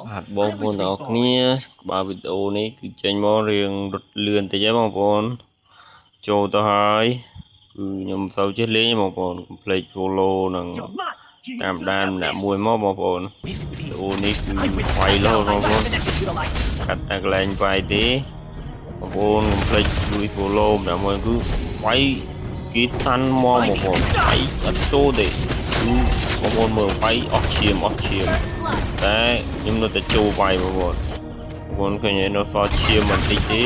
បាទបងប្អូនទាំងអស់គ្នាក្បាលវីដេអូនេះគឺចេញមករៀងរត់លឿនតិចហើយបងប្អូនចូលទៅហើយគឺខ្ញុំមិនសូវចេះលេងទេបងប្អូនកុំភ្លេច follow និងតាមដានម្នាក់មួយមកបងប្អូនវីដេអូនេះគឺវាយរហូតបងប្អូនកាត់តែកន្លែងវាយទេបងប្អូនកុំភ្លេចជួយ follow ម្នាក់មួយគឺវាយគេតាន់មកបងប្អូនវាយអត់ចូលទេគឺបងប្អូនមើលវាយអស់ឈាមអស់ឈាម First blood. តែខ្ញុំនៅតែចូលវាយបងប្អូនបងប្អូនឃើញឯនៅសល់ឈាមបន្តិចទេ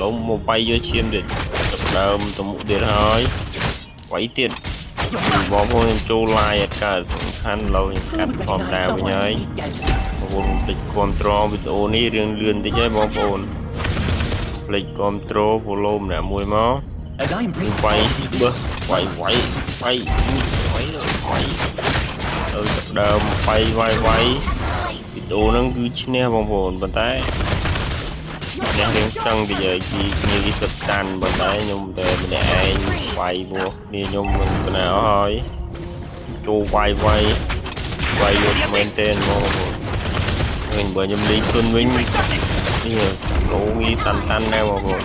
ឡូវមកវាយយកឈាមទៀតចាប់ដើមទៅមុខទៀតហើយវាយទៀតបងប្អូនខ្ញុំចូល live អត់កើតសំខាន់ឡូវខ្ញុំកាត់ធម្មតាវិញហើយបងប្អូនកុំភ្លេចគាំទ្រវីដេអូនេះរឿងលឿនតិចហើយបងប្អូនកុំភ្លេចគាំទ្រ follow ម្នាក់មួយមក As I embrace វាយបើវាយវាយវាយវាយវាយទៅចាប់ដើមវាយវាយវាយ Slain. វីដេអូហ្នឹងគឺឈ្នះបងប្អូនប៉ុន្តែឈ្នះរៀងចង់និយាយពីគ្នាគេសិតតាន់ប៉ុន្តែខ្ញុំតែម្នាក់ឯងវាយព្រោះគ្នាខ្ញុំមិនកណាអស់ហើយចូលវាយវាយវាយយកមែនទេបងប្អូនឃើញបើខ្ញុំលេងទុនវិញនេះលោងីតាន់តាន់ដែរបងប្អូន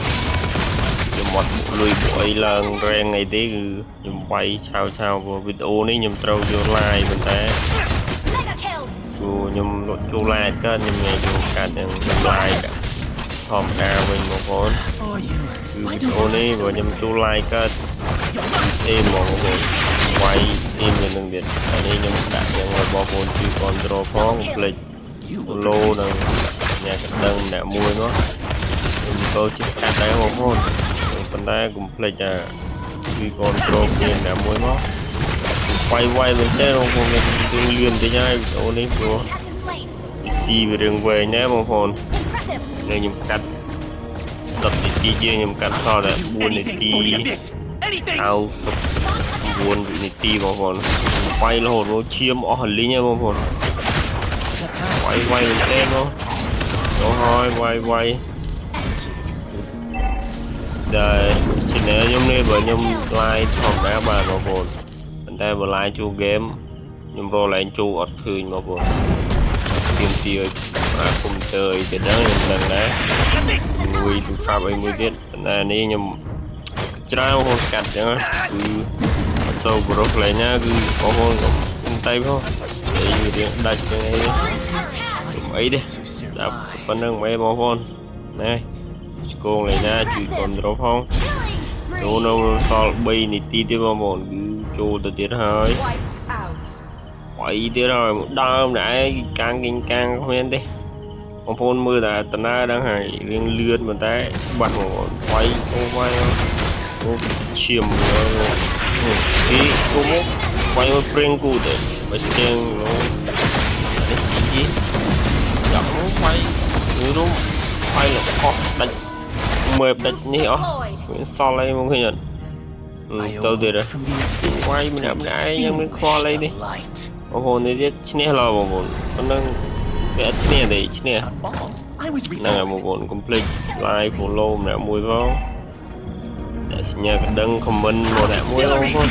ខ្ញុំអត់បុកលុយបុកអីឡើងរែងអីទេគឺខ្ញុំវាយឆាវឆាវព្រោះវីដេអូនេះខ្ញុំត្រូវយក live ប៉ុន្តែ Mega kill. ព្រោះខ្ញុំលត់ចូល live កើតខ្ញុំងាយចូលកាត់នឹង live ធម្មតាវិញបងប្អូន for you. គឺវីដេអូនេះបើខ្ញុំចូល live កើតអេហ្មងបងប្អូនវាយអេមនឹងទៀតអានេះខ្ញុំដាក់យ៉ាងឲ្យបងប្អូនជួយ control ផងកុំភ្លេច You will follow និងអ្នកកណ្ដឹងម្នាក់មួយមកខ្ញុំចូលជិះកាត់ដែរបងប្អូនប៉ុន្តែកុំភ្លេចថាជួយ control គ្នាម្នាក់មួយមកវាយវាយមែនទេបងប្អូនមានរឿងលឿនតិចហើយវីដេអូនេះព្រោះ Has been slain. ទីវារឿងវែងដែរបងប្អូន Impressive. នេះខ្ញុំកាត់10នាទីជាងខ្ញុំកាត់សល់តែ4នា Anything ទី for the abyss. Anything. 99វិនាទីបងប្អូនវាយរហូតមកឈាមអស់លីងហើយបងប្អូនវាយវាយមែនទេមកចូលហើយវាយវាយដែល channel ខ្ញុំនេះបើខ្ញុំ live ធម្មតាបានបងប្អូនប៉ុន្តែបើ live ចូល game ខ្ញុំរកឡើងចូលអត់ឃើញបងប្អូនទៀមទីឲ្យប្រើកុំព្យូទ័រអីទៅហ្នឹងខ្ញុំដឹងដែរ Abyss. មួយទូរស័ព្ទអីមួយទៀតប៉ុន្តែនេះខ្ញុំច្រើនបងប្អូនកាត់ចឹងណាគឺអត់សូវប្រុសកន្លែងណាគឺបងប្អូនកុំតៃផងអីវារៀងដាច់ចឹងអី Attack. កុំអីទេ To ដល់ survive. ប៉ុណ្្នឹងមិនអីបងប្អូនណែឆ្កងលេងណាជួយគ្រប់គ្រងផង Killing spree. ចូលនៅសល់3នាទីទៀតបងប្អូនគឺចូលទៅទៀតហើយ Wiped out. វាយទៀតហើយដើមដែរកាំងគិញកាំងគ្មានទេបងប្អូនមើលតែតណើដឹងហើយរៀងលឿនប៉ុន្តែច្បាស់បងប្អូនវាយអូវាយអូឈាមគេគូមកវាយមកព្រៀងគូទៅបើស្ទៀងនេះជីចាប់មកវាយរុំវាយលកោះដាច់មើលដាច់នេះអស់ Deployed. មានសល់អីមកឃើញអត់ I ទៅទៀត awoke from the abyss វាយ to ម្នាក់ម្នាក់ឯងยังមានខ្វល់អីទេ extinguish the light. បងប្អូននេះទៀតឈ្នះឡើយបងប្អូនប៉ុណ្ណឹងវាអត់ឈ្នះទេឈ្នះ Not fall. I was ហ្នឹងហើយបង reborn. ប្អូនកុំភ្លេច like follow ម្នាក់មួយផងដាក់សញ្ញាកណ្ដឹង comment មកម្នាក់មួយបងប្អូន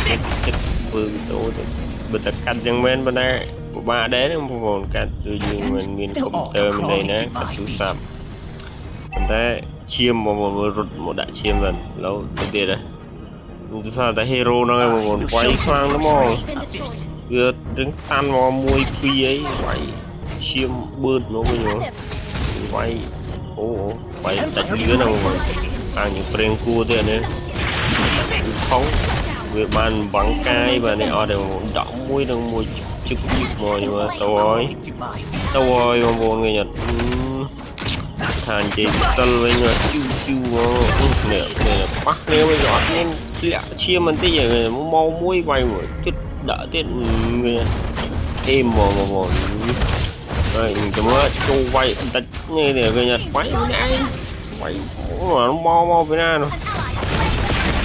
ចិត្តធ្វើវីដេអូទៅបើតែកាត់យ៉ាងមែនប៉ុន្តែពិបាកដែរណាបងប្អូនកាត់គឺយើងមិនមានកុំព្យូទ័រមិនអីណាកាត់ទូរស័ព្ទប៉ុន្តែឈាមបងប្អូនមើលរត់មកដាក់ឈាមសិនឥឡូវទៅទៀតហើយខ្ញុំថាតែ hero ហ្នឹងឯងបងប្អូនវាយខ្លាំងណាស់ហ្មង Has been destroyed. វារឹងតាន់មកមួយពីរអីវាយឈាមបឺតមកវិញហ៎ Impressive. វាយអូអូវាយដាច់លឿនហ្នឹងបងតាំងយើងប្រេងគួរទេអានេះគឺខំវាបានបាំងកាយបាទនេះអត់ទេបងដកមួយនឹងមួយជឹកជឹកមកយល់ទៅហើយ Crawling to my feet. ទៅហើយបងប្អូនឃើញអត់ថានិយាយស្ទិលវិញជូជូមកនេះនេះប៉ះគ្នាវិញអត់មានធ្លាក់ឈាមបន្តិចមកមួយវាយមួយជិតដាក់ទៀតអេមកបងប្អូនហើយទៅមើលចូលវាយដាច់នេះនេះឃើញអត់វាយម្នាក់ឯងវាយមកមកពីណានោះ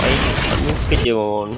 An ally has slain វាយអត់មានគិតទេបងប្អូន